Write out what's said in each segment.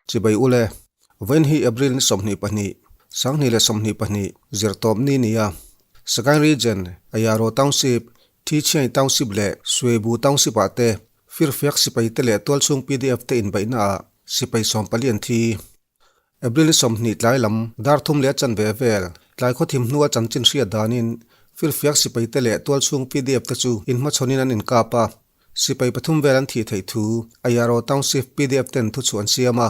Chibai ule, vawiin hi April ni 22, 2022, zirtawp ni nia. Sagaing Region, Ayaro Township, Thichiai Township leh Suebu Township ah te firfiak sipai te leh tualchhung pdf te inbeihna ah sipai 14 an thi. April ni 20 tlai lam dar thum leh a chanve vel tlai khawthim hnua chanchin hriat danin firfiak sipai te leh tualchhung pdf te chu inhmachhawnin an inkap a. Sipai pathum vel an thih theih thu Ayaro Township pdf ten thuchhuah an siam a.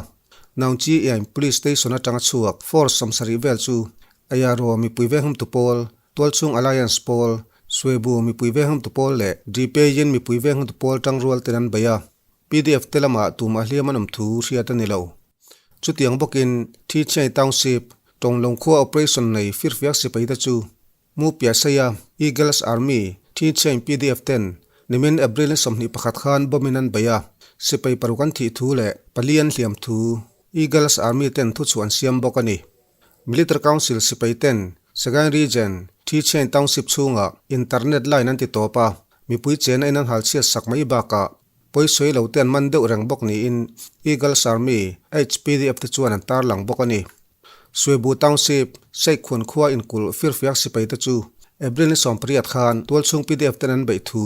Naungchi Iain Police Station atanga chhuak force 70 vel chu Ayaro mipui venghumtu pawl, Tualchhung Alliance pawl, Suebu mipui venghumtu pawl leh Dpeyin mipui venghumtu pawl tangrual ten an bei a. Pdf te lamah tumah hliam an awm thu hriat a ni lo. Chutiang bawkin Thichiai Township, Tonglong khua operation nei firfiak sipai te chu Mu Piaseia, Eagles Army, Thi Chain pdf ten nimin April ni 21 khan bomb in an bei a, sipai paruk an thih thu leh pali an hliam thu Eagles Army ten thuchhuah an siam bawk a ni. Military Council sipai ten Sagaing Region, Thi Chain Township chhungah internet line an ti tawp a, mipui chena in an halchhiat sak mai bakah pawisawi lo te an man deuh reng bawk niin Eagles Army, HPDF te chuan an tarlang bawk a ni. Suebu Township, Seikhun khua inkulh firfiak sipai te chu April ni 18 khan tualchhung pdf ten an beih thu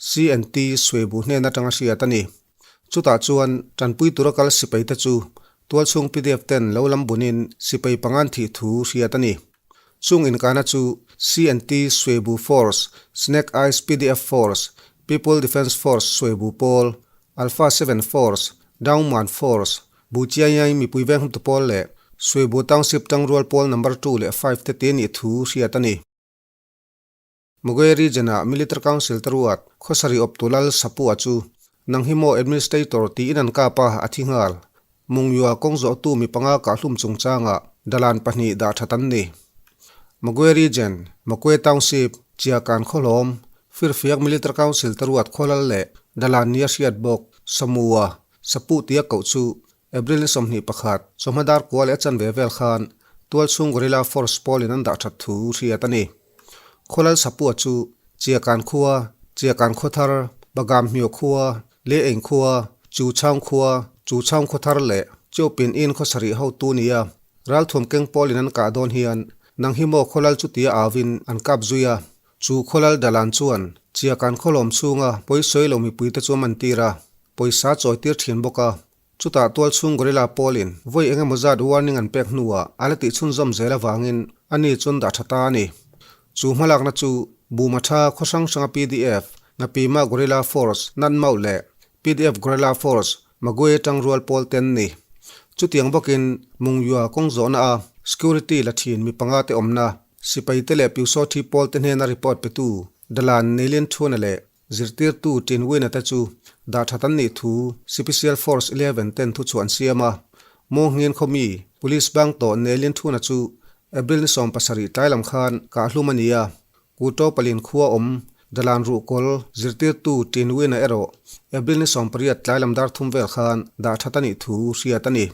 CNT Suebu hnen atanga hriat a ni. Chutah chuan tanpui tura kal sipai te chu tualchhung pdf ten lo lam bunin sipai pangan thih thu hriat a ni. Chung inkana chu CNT Suebu Force, Snake Eyes pdf Force, People Defence Force Suebu pawl, Alpha 7 Force, Downman Force, Bu Chiaiai mipui veng hmtu pawl leh Suibu Township tangrual pawl number 2 leh 5 te te nih thu hriat a ni. Magwe Region-ah Military Council te ruat khawsarih awptu lal Sapua chu nang hi maw Administrator tiin an kap a, a thi nghal. Mungyua kawng zawhtu mi panga kahhlum chungchangah dalan pahnih dah that an ni. Magwe Region, Magwe Township, Chiakan khawhlawm, Firfiak Military Council te ruat khawlal leh dalan nia hriat bawk Samua Sapu tia koh chu April ni 21, chawhma dar kua leh a chanve vel khan tualchhung Guerrilla Force pawlin an dah that thu hriat a ni. Khawlal Sapua chu Chiakan khua, Chiakan Khawthar, Bagam Hmio khua, Le Eng khua, Chu Chhaung khua, Chu Chhaung Khawthar leh Cheupin In khaw sarih hotu nia ralthuam keng pawlin an kah dawn hian nang hi maw khawlal chu tia auin an kap zui a. Chu khawlal dalan chuan Chiakan khawlawm chhunga pawisawi lo mipuite chu a man tir a. Pawisa chawi tir thin bawk a, chutah tualchhung gorilla pawlin vawi eng emaw zat warning an pek hnuah a la tih chhunzawm zel avangin a ni chuan dah tha ta a ni. Chu hmalakna chu Bumatha khaw hrang hranga pdf, Ngapima Gorilla Force, Natmauh leh pdf Gorilla Force, Magwe tangrual pawl ten ni. Chutiang bawkin Mungyua kawng zawhna a security la thin mi panga te awmna, sipai te leh Pyusawthi pawl te hnena report petu Dalan Neilin Thuna leh Zirtirtu Tinwina te chu dah that an nih thu Sipisial Force 11 ten thuchhuah an siam a. Mawnghin khawmi Police bang tawh Nelin Thuna chu April ni 17 tlai lam khan kahhlum a ni a. Kuto palin khua awm Dalan Ruhkawl zirtirtu Tinwina erawh April ni 18 tlai lam dar thum vel khan dah that a nih thu hriat a ni.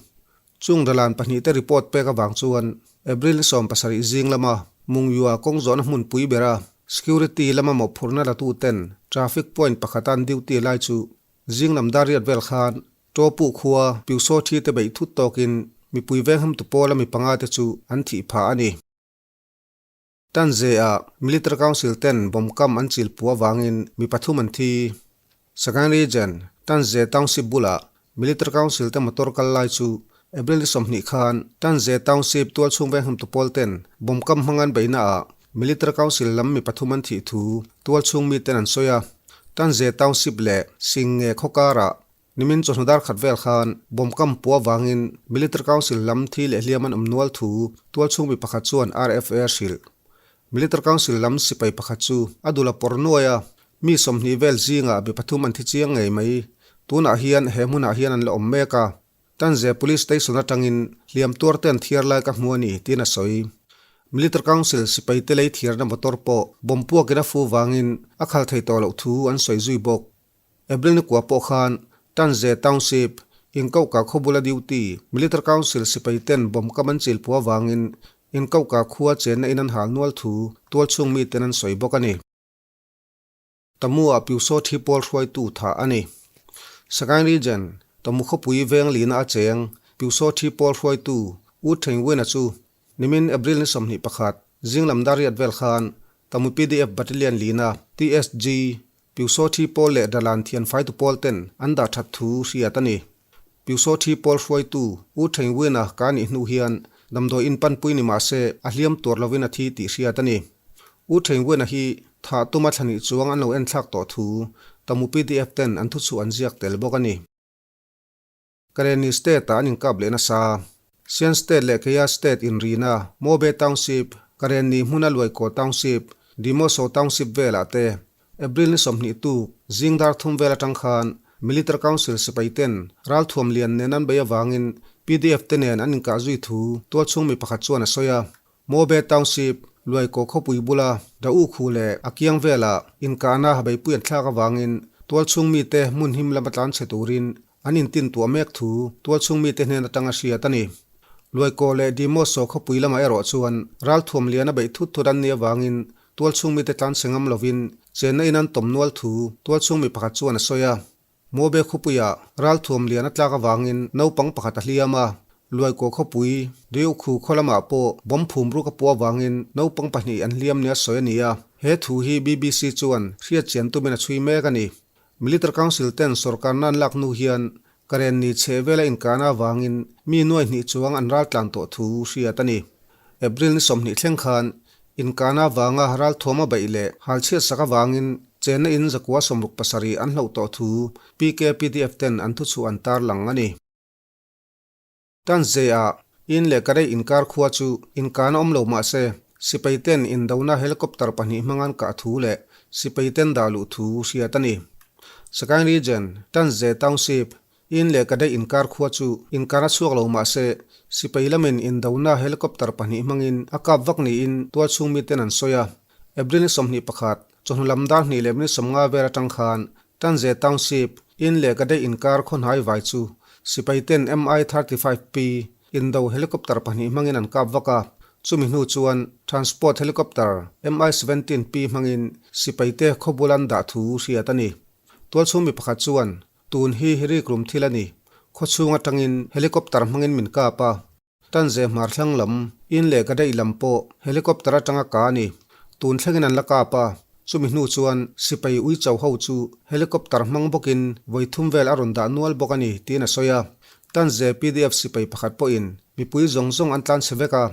Chung dalan pahnih te report pek avang chuan April ni 17 zing lama Mungyua kawng zawhna hmun pui bera security lama mawhphurhna latu ten traffic point pakhata an duty lai chu zing lam dar riat vel khan Topu khua Pyusaw thi te beih thut tawkin mipui vengham tu pawla mi panga te chu an thih phah a ni. Tanzea Military Council ten bomb kam an chil pu avangin mi pathum an thi. Sagaing Region, Tanze Township bulah Military Council te motor kal lai chu April ni 20 khan Tanze Township tualchhung vengham tu pawl ten bomb kam hmang an beihna ah Military Council lam mi pathum an thih thu tualchhung mi ten an sawi a. Tanze Township leh Singnge khawkarah Nimin chawhnu dar khat vel khan bomb kam pu avangin Military Council lam thi leh hliam an awm nual thu tualchhung mi pakhat chuan RFA a hrilh. Military Council lam sipai pakhat chu a dul a pawr nuai a, mi 20 vel zingah mi pathum an thi chiang ngei mai. Tunah hian he hmunah hian an la awm mek a, Tanze Police Station atangin hliam tuar te an thiar lai ka hmu a ni, tiin a sawi. Military Council sipai te lei thiarna motor pawh bomb puakin a fu vangin a khal thei tawh loh thu an sawi zui bawk. April ni kua pawh khan Tanze Township inkauhka khawbula duty Military Council sipai ten bomb kam an chil pua vangin inkauhka khua chenna in an hal nual thu tualchhung mi ten an sawi bawk a ni. Tamu ah Pyusaw thi pawl hruaitu tha a ni. Sagaing Region, Tamu khawpui veng lina a cheng. Pyusawthi pawl hruaitu U Thein Win-a chu nimin April ni 21 zinglam dar riat vel khan Tamu pdf Battalion lina TSG Pyusawthi pawl leh Dalan thian faitu pawl ten an dah that thu hriat a ni. Pyusawthi pawl hruaitu U Thein Win-a ka nih hnu hian damdawi in panpui ni mah se a hliam tuar lovin a thi tih hriat a ni. U Thein Win-a hi thah tuma thlahnih chuang an lo enthlak tawh thu Tamu pdf ten an thuchhuah an ziak tel bawk a ni. Karenni State-ah an inkap leh nasa. Sian State leh Kaya State inrina Mobe Township, Karenni hmuna Luaikaw Township, Dimoso Township velah te April ni 20 tuk zing dar thum vel atang khan Military Council sipai ten ralthuam lian nen an bei avangin pdf te nen an inkah zui thu tualchhung mi pakhat chuan a sawi a. Mobe Township, Luaikaw khawpui bula Da'u khu leh a kiang velah inkahna beipui an thlak avangin tualchhung mite hmun him lama tlan chhe turin an intin tuah mek thu tualchhung mite hnen atanga hriat a ni. Luaikaw leh Dimoso khawpui lamah erawh chuan ralthuam lian a beih thut thut an nih avangin tualchhung mite tlan chhe ngam lovin chenna in an tawm nual thu tualchhung mi pakhat chuan a sawi a. Mobe khawpuiah ralthuam lian a tlak avangin naupang pakhat a hliam a, Luaikaw khawpui Riukhu khaw lamah pawh bomb phum ruk a puah avangin naupang pahnih an hliam nia sawi a ni a, he thu hi BBC chuan hriat chian tumin a chhui mek a ni. Military Council ten sawrkarna an lak hnu hian Karenni chheh vela inkahna avangin mi nuai hnih chuang an raltlan tawh thu hriat a ni. April ni 20 thleng khan inkahna avanga ralthuam a beih leh halchhiat sak avangin chenna in 167 an hloh tawh thu PKPDF ten an thuchhuah an tarlang a ni. Tanzei-ah in leh Karei inkar khua chu inkahna awm lo mah se sipai ten indona helicopter pahnih hmang an kah thu leh sipai ten dah luh thu hriat a ni. Sagaing Region, Tanzei Township, In leh Kadai inkar khua chu inkar a chhuak lo mah se sipai lamin indona helicopter pahnih hmangin a kap vak niin tualchhung miten an sawi a. April ni 21, chawhnu lam dar hnih leh minute 50 vel atang khan Tanze Township, In leh Kadai inkar khaw hnai vai chu sipai ten Mi-35P indo helicopter pahnih hmangin an kap vak a. Chumi hnu chuan transport helicopter Mi-17P hmangin sipaite khaw bul an dah thu hriat a ni. Tualchhung mi pakhat chuan Tun hi rikrum thil a ni. Khawchhung atangin helicopter hmangin min kap a. Tanze hmar thlang lam, in leh ka daih lam pawh helicopter atanga ka a ni. Tun thlengin an la kap a. Chumi hnu chuan sipai ui cho ho chu helicopter hmang bawkin vawi thum vel a rawn dah nual bawk a ni tiin a sawi a. Tanze pdf sipai pakhat pawhin mipui zawng zawng an tlan chhe vek a.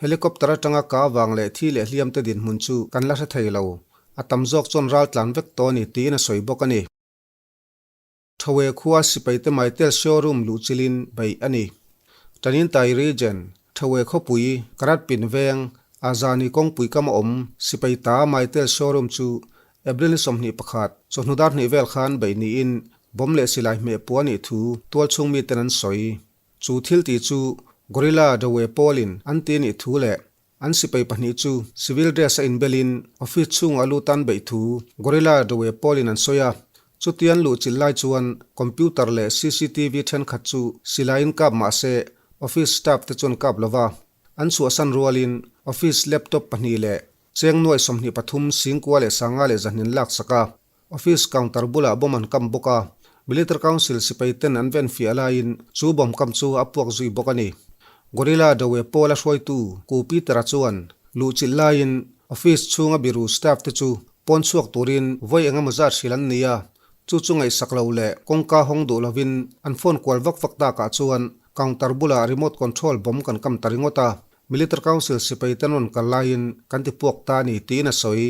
Helicopter atanga ka vang leh thi leh hliam te dinhmun chu kan la hre thei lo. A tam zawk chuan ral tlan vek tawh a ni tiin a sawi bawk a ni. Thawe khua sipaite Mytel showroom luhchilhin beih a ni. Tanintai Region, Thawe khawpui, Karatpin veng, Azani kawngpui kam a awm sipai ta Mytel showroom chu April ni 21, chawhnu dar hnih vel khan beih niin bomb leh silai hmeh pua nih thu tualchhung miten an sawi. Chu thil tih chu Gorilla Dawe pawlin an ti nih thu leh An sipai pahnih chu civil dress a inbelin office chhungah lut an beih thu Gorilla Dawe pawlin an sawi a. Chutian luhchilh lai chuan computer leh cctv thenkhat chu silaiin kap mah se office staff te chuan kap lo va. An chhuahsan rualin office laptop pahnih leh cheng nuai 23 singkua leh sanga leh zahnin lak sak a. Office counter bulah bomb an kam bawk a, Military Council sipai ten an ven fiah laiin chu bomb kam chu a puak zui bawk a ni. Gorilla Dawe Pawl a hruaitu Ku Peter-a chuan luhchilh laiin office chhunga biru staff te chu pawn chhuak turin vawi eng emaw zat hrilh an ni a, chu chu ngaihsak lo leh kawngka hawng duh lovin an phone kual vak vak takah chuan counter bulah remote control bomb kan kam ta ringawt a, Military Council sipai ten rawn kal laiin kan ti puak ta a ni tiin a sawi.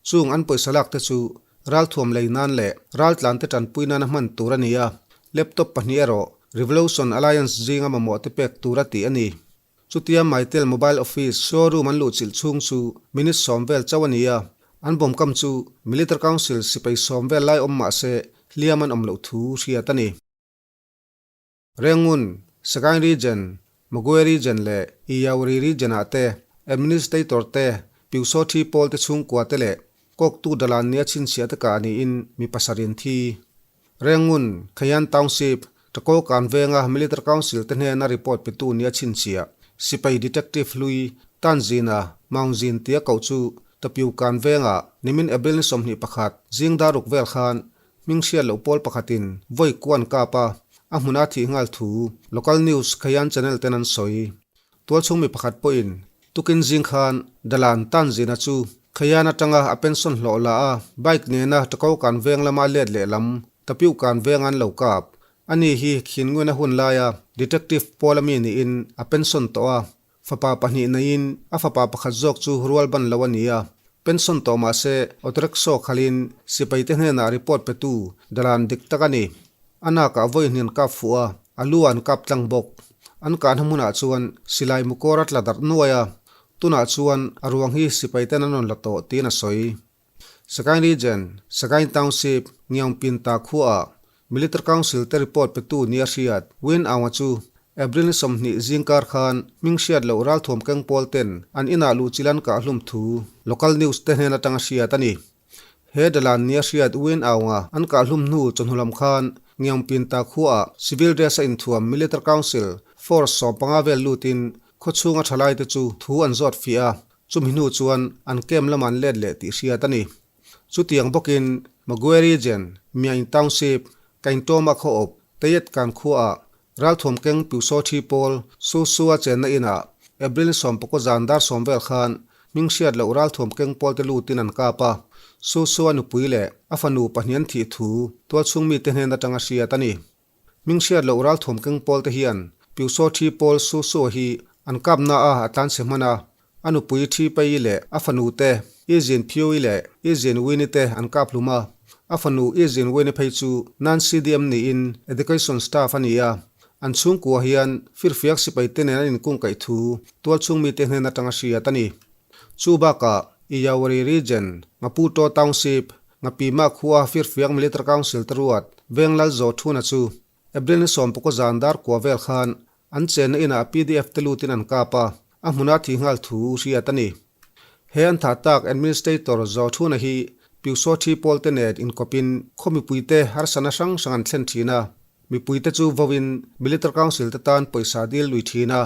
Chung an pawisa lak te chu ralthuam lei nan leh raltlan te tanpui nana hman tur a ni a, laptop pahnih erawh Revolution Alliance zinga mamawh te pek tur a tih a ni. Chutia Mytel Mobile Office showroom an luhchilh chhung chu minute 10 vel chauh a ni a, an bawmkam chu Military Council sipai 10 vel lai awm mah se hliam an awm loh thu hriat a ni. Rengun, Sagaing Region, Magwe Region leh Iyauri Region-ah te Administrator te, Pyusawthi pawl te chhungkua te leh kawktu dalan nia chhinchhiah te kah niin mi pasarih an thi. Rengun, Khayan Township, Takokan venga Military Council te hnena report petu nia chhinchhiah Sipai Detective hlui Tanzina Maungzin tia koh chu Tapyukan vengah nimin April ni 21 zing daruk vel khan Hming hriat loh pawl pakhatin vawi kuan kap a, a hmuna thih nghal thu local news Khayan channel ten an sawi. Tualchhung mi pakhat pawhin tukin zing khan Dalan Tanzina chu Khayan atanga a pension hlawh la a bike nena Takaw kan veng lama let lehlam Tapiu kan veng an lo kap. Ani hi Khinngwina hun laia detective pawl ami niin a pension tawh a, Fapa pahnih neiin a fapa pakhat zawk chu rual ban lo a ni a, pension tawh mah se autorickshaw khalhin sipaite hnenah report petu dalan dik tak a ni. A nakah vawi hnian kap fuh a, a lu ah an kap tlang bawk. An kahna hmunah chuan silai mukawr a tla darh nuai a, tunah chuan a ruang hi sipaiten an rawn la tawh tiin a sawi. Sagaing Region, Sagaing Township, Ngiaungpin ta khuaah Military Council te report petu nia hriat Win Aung-a chu April ni 20 zingkar khan hming hriat loh ralthuam keng pawl ten an inah luhchilh an kah hlum thu local news te hnen atanga hriat a ni. He dalan nia hriat Win Aung-a an kah hlum hnu chawhnu lam khan Ngiaungpin ta khuaah civil dress a inthuam Military Council force 15 vel lutin khawchhunga thalaite chu thu an zawt fiah a, Chumi hnu chuan an camp lamah an let leh tih hriat a ni. Chutiang bawkin Magwe Region, Myaing Township, Kaintawma khaw awp, Tayet Kan khuaah ralthuam keng Piusaw Thi pawl Su Su a chenna inah April ni 19 zan dar sawm vel khan hming hriat loh ralthuam keng pawlte lutin an kap a, Su Su a nupui leh a fanu pahnih an thih thu tualchhung mite hnen atanga hriat a ni. Hming hriat loh ralthuam keng pawl te hian Piusaw Thi pawl Su Su hi an kapna a a tlanchhe hman a, a nupui Thi Pei leh a fanu te I Zin Phiui leh I Zin Wini te an kap hlum a, a fanu I Zin Wini phei chu Nan CDM niin Education Staff a ni a, an chhungkua hian firfiak sipai te nen an inkungkaih thu tualchhung mite hnen atanga hriat a ni. Chu bakah Iyawari Region, Maputo Township, Ngapima khua Firfiak Military Council te ruat Venglal Zawthuna chu April ni 19 zan dar kua vel khan an chenna inah pdf te lutin an kap a, a hmuna thih nghal thu hriat a ni. He an thah tak Administrator Zawthuna hi Piusaw thi pawl te nen inkawpin khaw mipuite harsana hrang hrang an thlen thin a, mipuite chu vawin Military Council te tan pawisa dil lui thin a,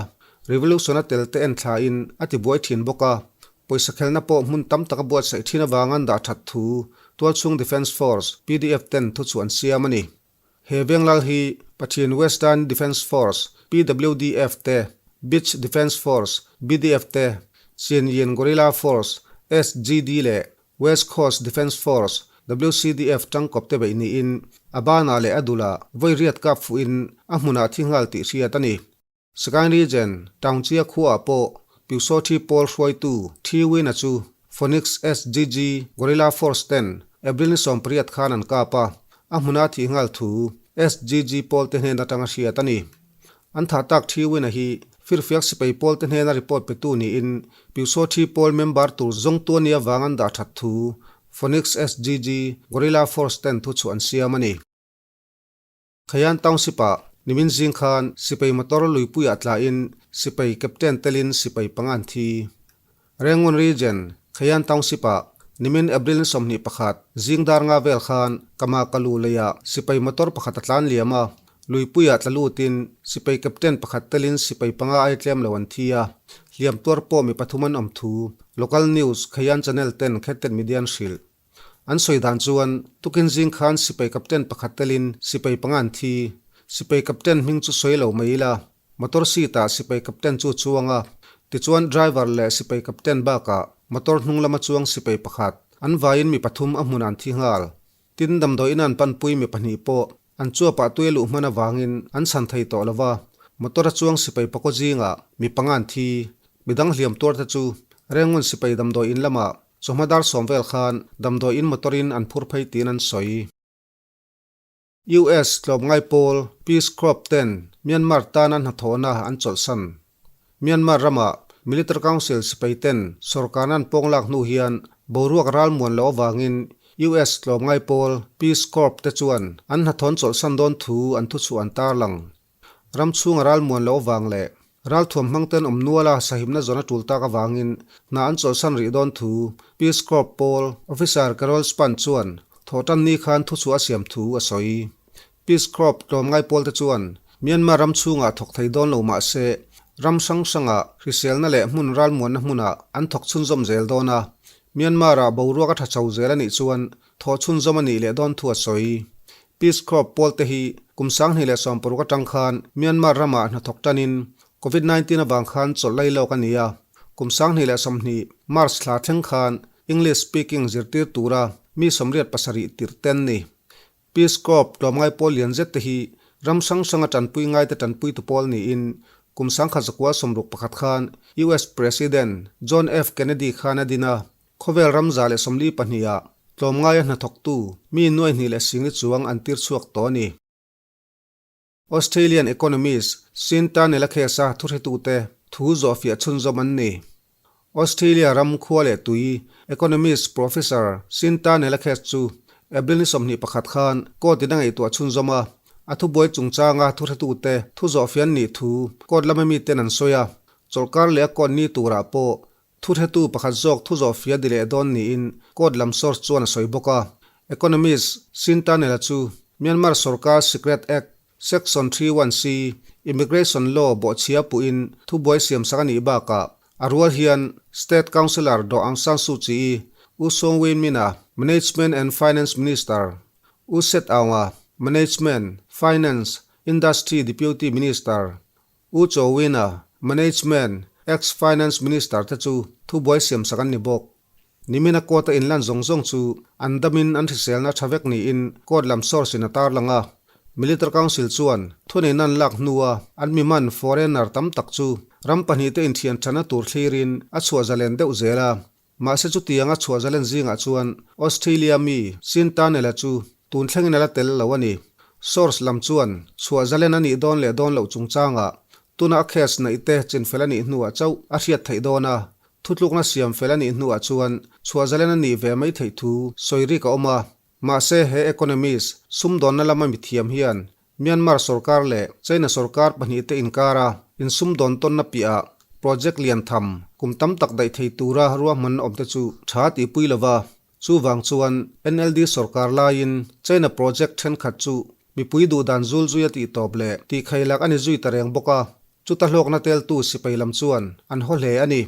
Revolution a tel te en thlain a tibuai thin bawk a, Pawisa khelna pawh hmun tam taka buatsaih thin avanga an dah that thu Tualchhung Defence Force, pdf, ten thuchhuah an siam a ni. He Venglal hi Pathian Western Defence Force, PWDF, te, Beach Defence Force, BDF, te, Chinyin Guerrilla Force, SGD, leh West Coast Defence Force, WCDF, tangkawp te beih niin a banah leh a dulah vawi riat kap fuhin a hmunah thi nghal tih hriat a ni. Sagaing Region, Taungchia khuaah pawh Piusaw Thi pawl hruaitu Thi Win-a chu Phoenix SGG Guerrilla Force ten April ni 18 khan an kap a, a hmuna thih nghal thu SGG pawlte hnen atanga hriat a ni. An thah tak Thi Win-a hi firfiak sipai pawlte hnena report petu niin Piusaw Thi pawl member tur zawngtu a nih avang an dah that thu Phoenix SGG Guerrilla Force ten thuchhuah an siam a ni. Khayan Township-ah nimin zing khan sipai motor luipuiah tlain sipai captain telin sipai panga an thi. Rangoon Region, Khayan Township-ah nimin April ni 21 zing dar nga vel khan Kama Kalu leiah sipai motor pakhat a tlan liam a, luipuiah tla lutin sipai captain pakhat telin sipai panga ai tlem lo an thi a, hliam tuar pawh mi pathum an awm thu local news Khayan channel ten Khetten Media an hrilh. An sawi dan chuan tukin zing khan sipai captain pakhat telin sipai panga an thi. Sipai captain hming chu sawi lo mai ila, motor seat ah sipai captain chu a chuang a, tichuan driver leh sipai captain bakah motor hnung lama chuang sipai pakhat an vaiin mi pathum a hmunah an thi nghal. Tin, damdawiin an panpui mi pahnih pawh an chuapah tui a luh hman avangin an chhan thei tawh lo va, motor a chuang sipai pakaw zingah mi panga an thi. Midang hliam tuarte chu Rengun sipai damdawiin lamah Chawhma dar sawm vel khan damdawiin motor in an phur phei tiin an sawi. US tlawmngai pawl Peace Corps ten Myanmar tana hnathawhna an chawlhsan. Myanmar ramah Military Council sipai ten sorkarna an pawng lak hnu hian boruak ralmuan loh avangin US tlawmngai pawl Peace Corps te chuan an hnathawhn chawlhsan dawn thu an thuchhuah an tarlang. Ram chhunga ralmuan loh avang leh ralthuam hmangten awm nuala sahimna zawn a tul tak avangin hna an chawlhsan rih dawn thu Peace Corps pawl Officer Carol Spann chuan thawhtan ni khan thuchhuah a siam thu a sawi. Peace Corps tlawmngai pawlte chuan Myanmar ram chhungah thawk thei dawn lo mah se ram hrang hrangah hriselna leh hmun ralmuanna hmunah an thawk chhunzawm zel dawn a, Myanmar-ah boruak a tha chho zel a nih chuan thawh chhunzawm a nih leh dawn thu a sawi. Peace Corps pawl te hi kum 2016 atang khan Myanmar ramah hnathawk tanin Covid 19 avang khan chawlh lai lawk a ni a. Kum 2020 March thla thleng khan English speaking zirtir tura mi 87 tirh ten ni. Peace Corps tlawmngai pawl lian zet te hi ram hrang hranga tanpui ngaite tanpuitu pawl niin kum 1961 khan US President John F Kennedy khan a din a. Khawvel ram 142 ah tlawmngaia hnathawktu mi nuai hnih leh singli chuang an tir chhuak tawh a ni. Australian economist Sean Turnell-a case-a thuhretute thu zawhfiah chhunzawm an ni. Australia ram khua leh tui economist Professor Sean Turnell-a case chu April ni 21 khan court-in a ngaihtuah chhunzawm a, a thubuai chungchanga thuhretute thu zawhfiah an nih thu court lama miten an sawi a, chawlhkar leh a court ni turah pawh Thuhretu pakhat zawk thu zawhfia di leh dawn niin court lam source chuan a sawi bawk a. Economist Sin Tanel-a chu Myanmar sorkar Secret Act, Section 31C, Immigration Law bawhchhia puhin thubuai siamsak a nih bakah a rual hian State Counsellor Daw Aung San Suu Kyi-i, U Sung Win Min-a, Management and Finance Minister, U Set Aung-a, Management, Finance, Industry Deputy Minister, U Cho Win-a, Management, Ex-Finance Minister te chu thubuai siamsak an ni bawk. Nimina court-a inlan zawng zawng chu an damin an hriselna tha vek niin court lam source in a tarlang a. Military Council chuan thuneihna an lak hnua an mi man foreigner tam tak chu ram pahnihte inthian thana tur thlirin a chhuah zalen deuh zel a. Mahse chutianga chhuah zalen zingah chuan Australia mi Sean Turnell-a chu tun thlengin a la tel lo a ni. Source lam chuan chhuah zalen a nih dawn leh dawn loh chungchangah tuna a case neihte chinfel a nih hnuah chauh a hriat theih dawn a, thutlukna siam fel a nih hnuah chuan chhuah zalen a nih ve mai theih thu sawi rik a awm a. Mahse he economist sumdawnna lama mithiam hian Myanmar sorkar leh China sorkar pahnihte inkara insumdawn tawnna piahah project lian tham kum tam tak daih thei tura ruahmanna awmte chu tha tihpui lova, chuvang chuan NLD sorkar laiin China project thenkhat chu mipui duhdan zul zui a tihtawp leh tihkhailak a ni zui ta reng bawk a, chuta hlawkna teltu sipai lam chuan an haw hle a ni.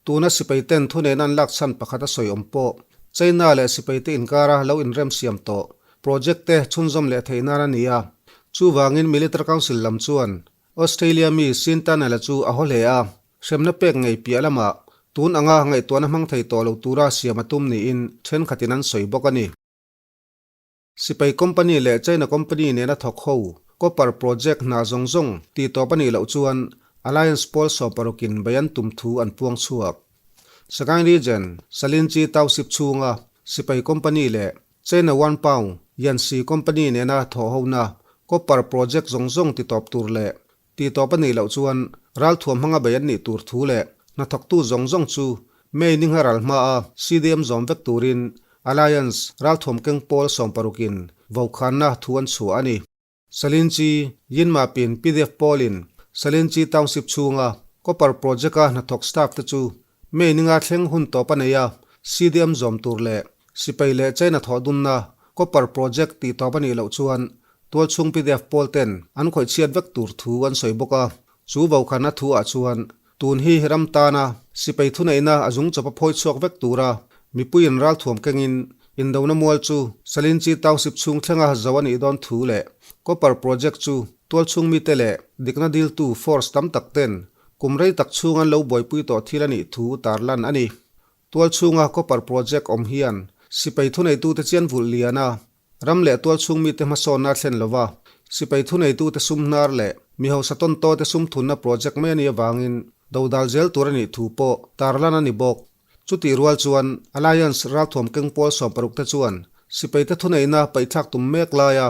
Tuna sipai ten thuneihna an lak chhan pakhat a sawi awm pawh China leh sipai te inkara lo inrem siam tawh project te chhunzawm leh theih nan a ni a. Chuvangin Military Council lam chuan Australia mi Sean Turnell-a chu a haw hle a, hremna pek ngei piah lamah tun anga ngaihtuahna hmang thei tawh lo tura siam a tum niin thenkhatin an sawi bawk a ni. Sipai company leh China company nena thawk ho copper project hna zawng zawng tih tawp a nih loh chuan Alliance pawl 60 in bei an tum thu an puang chhuak. Sagaing Region, Salinchi Township chhunga sipai company leh China One Pound Yanxi company nena thawh hona copper project zawng zawng ti tawp tur leh tih tawp a nih loh chuan ralthuam hmanga bei an nih tur thu leh hnathawktu zawng zawng chu May ni ngha ral hmaa CDM zawm vek turin Alliance ralthuam keng pawl 60 in vokhanna thu an chhuah a ni. Salinchi, Yinmapin pdf pawlin Salinchi Township chhunga Copper Project-a hnathawk staff te chu May ni nga thleng hun tawp a nei a, CDM zawm tur leh sipai leh China thawh dunna Copper Project tih tawp a nih loh chuan tualchhung pdf pawl ten an khawih chhiat vek tur thu an sawi bawk a. Chu vokhanna thu ah chuan tun hi ram tana sipai thuneihna a zung chawp a phawi chhuak vek tura mipuiin ralthuam kengin indona mual chu Salinchi Township chhung thlenga zo a nih dawn thu leh Copper Project chu tualchhung mite leh dikna diltu force tam tak ten kum rei tak chhung an lo buaipui tawh thil a nih thu tarlan a ni. Tualchhunga Copper Project awm hian sipai thuneitute chian vulh lian a, ram leh tualchhung mite hmasawnna a thlen lova, sipai thuneitute sum hnar leh mi hausa tawntawte sum thunna project mai a nih avangin dodal zel tur a nih thu pawh tarlan a ni bawk. Chutih rual chuan Alliance ralthuam keng pawl 60 te chuan sipaite thuneihna paihthlak tum mek laia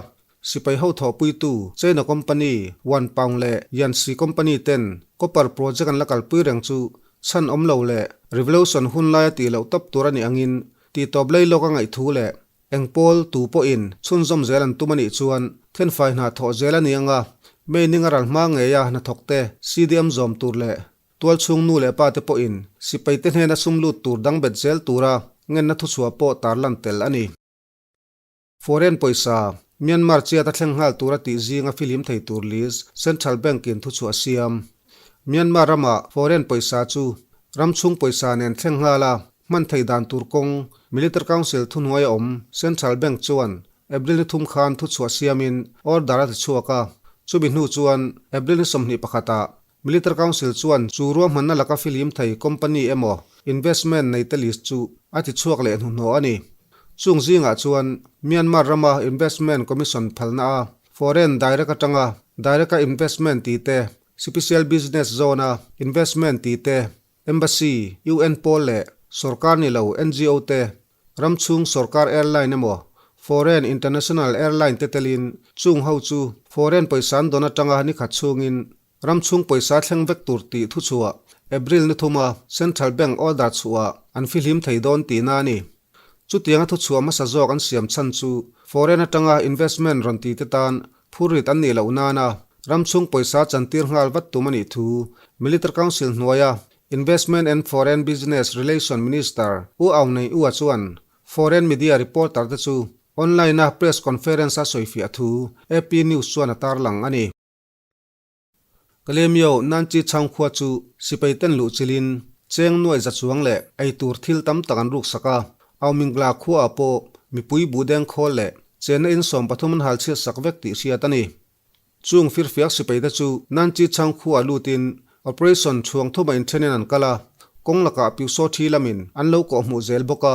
Sipai ho thawhpuitu China company One Pound leh Yanxi company ten copper project an la kalpui reng chu chhan awm lo leh revolution hun laia tih loh tawp tur a nih angin tih tawp lei lawk a ngaih thu leh eng pawl tu pawhin chhunzawm zel an tum a nih chuan thenfai hna thawh zel a ni anga May ninga ral hma ngeia hnathawkte CDM zawm tur leh tualchhung nu leh pa te pawhin sipaite hnena sum lut tur dang bet zel tura ngenna thuchhuah pawh tarlan tel a ni. Foreign pawisa, Myanmar chiat a thleng nghal tura tih zinga filim thei tur list Central Bank in thuchhuah siam. Myanmar rama foreign pawisa chu ram chhung pawisa nen thleng nghal a, hman thei dan tur kawng Military Council thuhnuai a awm Central Bank chuan April ni thum khan thuchhuah siamin order a ti chhuak a, chumi hnu chuan April ni 21 ah Military Council chuan chu ruahmanna laka filim thei company emaw investment nei te list chu a ti chhuak leh hnuhnawh a ni. Chung zingah chuan Myanmar rama Investment Commission phalna a foreign direct atanga direct a investment tih te, Special Business Zone a investment tih te, Embassy, UN pawl leh sorkar ni lo NGO te, ram chhung sorkar airline emaw foreign international airline te telin chung ho chu foreign pawisa an dawn atanga ni khat chhungin ram chhung pawisa thleng vek tur tih thuchhuah April ni thuma Central Bank order chhuah an fihlim thei dawn tihna a ni. Chutianga thuchhuah hmasa zawk an siam chhan chu foreign atanga investment rawn ti te tan phurrit an nih loh nana ram chhung pawisa chantir nghal vat tum a nih thu Military Council hnuaia Investment and Foreign Business Relation Minister U Aung Naing Ua chuan foreign media reporter te chu online-a press conference a sawifiah thu AP News chuan a tarlang a ni. Kalemyo Nanchi chhang khua chu sipai ten luh chilin cheng nuai za chuang leh eitur thil tam tak an ruksak a, Aumingla khuaah pawh mipui buhdeng khawl leh chenna in 13 an hal chhiat sak vek tih hriat a ni. Chung firfiak sipai te chu Nanchi chhang khuaah lutin Operation chhuang thuma inthenin an kal a, kawng lakah Piusaw thi lamin an lo kawhhmuh zel bawk a.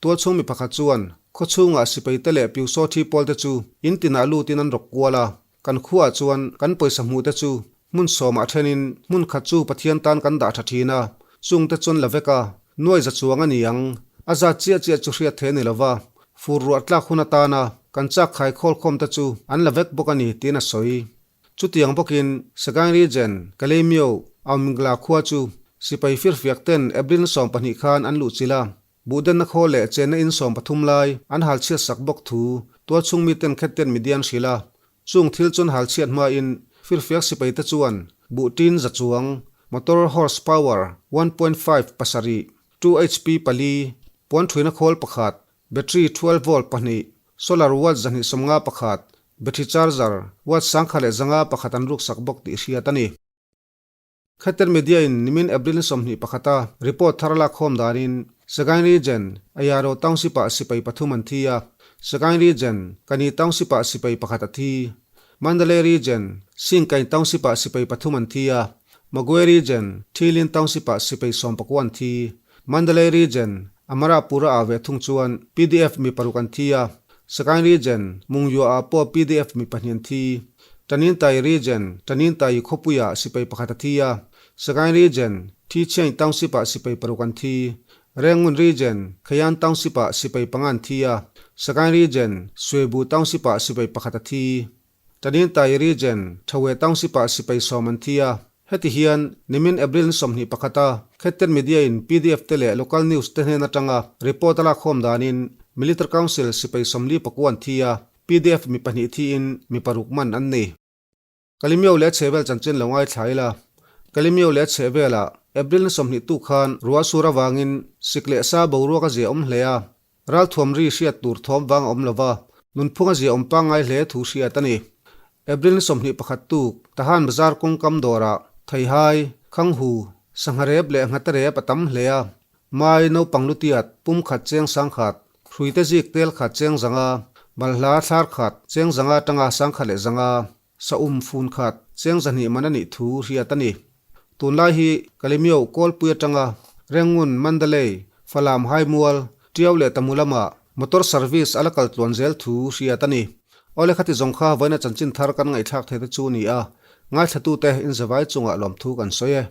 Tualchhung mi pakhat chuan khawchhungah sipai te leh Piusaw thi pawl te chu in tinah lutin an rawk kual a, Kan khuaah chuan kan pawisa hmuhte chu hmun sawmah thenin hmun khat chu Pathian tan kan dah tha thin a, chungte chuan la vek a, nuai za chuang a ni ang. A zat chiah chiah chu hriat thei a ni lo va, fur ruah tlak hun atana kan chak khai khawlkhawmte chu an la vek bawk a ni tiin a sawi. Chutiang bawkin Sagaing Region, Kalaymyo, Aumingla khua chu sipai firfiak ten April 12 khan an luhchilh a, Buhdenna khaw leh chenna in 13 lai an hal chhiat sak bawk thu tualchhung miten khetten media an hrilh a. Chung thil chuan hal chhiat hmain firfiak sipai te chuan buh tin za chuang, motor horse power 1.5 pasarih, 2 HP pali, puan thuina khawl pakhat, battery 12 volt pahnih, solar watt 251, battery charger watt 1151 an ruksak bawk tih hriat a ni. Khater Media in nimin April ni 21 a report thar lak khawm danin Sagaing Region, Ayaro Township ah sipai pathum an thi a, Sagaing Region, Kani Township ah sipai pakhat a thi. Mandalay Region, Singkain Township ah sipai pathum an thi a, Magwe Region, Thilin Township ah sipai sawmpakua an thi. Mandalay Region, Amarapura ah ve thung chuan PDF mi paruk an thi a, Sagaing Region, Mungyua ah pawh PDF mi pahnih an thi. Tanintai Region, Tanintai khawpuiah sipai pakhat a thi a, Sagaing Region, Thichiang Township-ah sipai paruk an thi. Rengun Region, Khayan Township-ah sipai panga an thi a, Sagaing Region, Suebu Township-ah sipai pakhat a thi. Tanintai Region, Thawe Township-ah sipai sawm an thi a. Heti hian, nimin April ni 21 a Khetten Media in PDF te leh local news te hnen atanga report a lakkhawm danin Military Council sipai 44 an thi a, Pdf mi pahnih thiin mi paruk man an ni. Kalimio leh chhehvel chanchin lo ngaithla ila. Kalimio leh chhehvelah April ni 20 tuk khan ruah sur avangin sik leh sa boruak a zia awm hle a, ralthuam ri hriat tur thawm vang a awm lova, nunphung a zia awm pangngai hle thu hriat a ni. April ni 21 tuk Tahan Bazar kawngkam dawrah Theihai, Khanghu, Sangha rep leh Nghate rep a tam hle a, Mai naupang lutiat pum khat cheng sangkhat, hruite zik tel khat cheng zanga, balhla thlar khat cheng zanga atanga sangkhat leh zanga, saum fun khat cheng zahnih man a nih thu hriat a ni. Tunlai hi Kalemyo Kawlpui atanga Rengun, Mandalay, Falam Haimual, Tiau leh Tamu lamah motor service a la kal tluan zel thu hriat a ni. Awle khati zawng kha vawiina chanchin thar kan ngaihthlak thei te chu a ni a, ngaithlatute inzavai chungah lawmthu kan sawi e.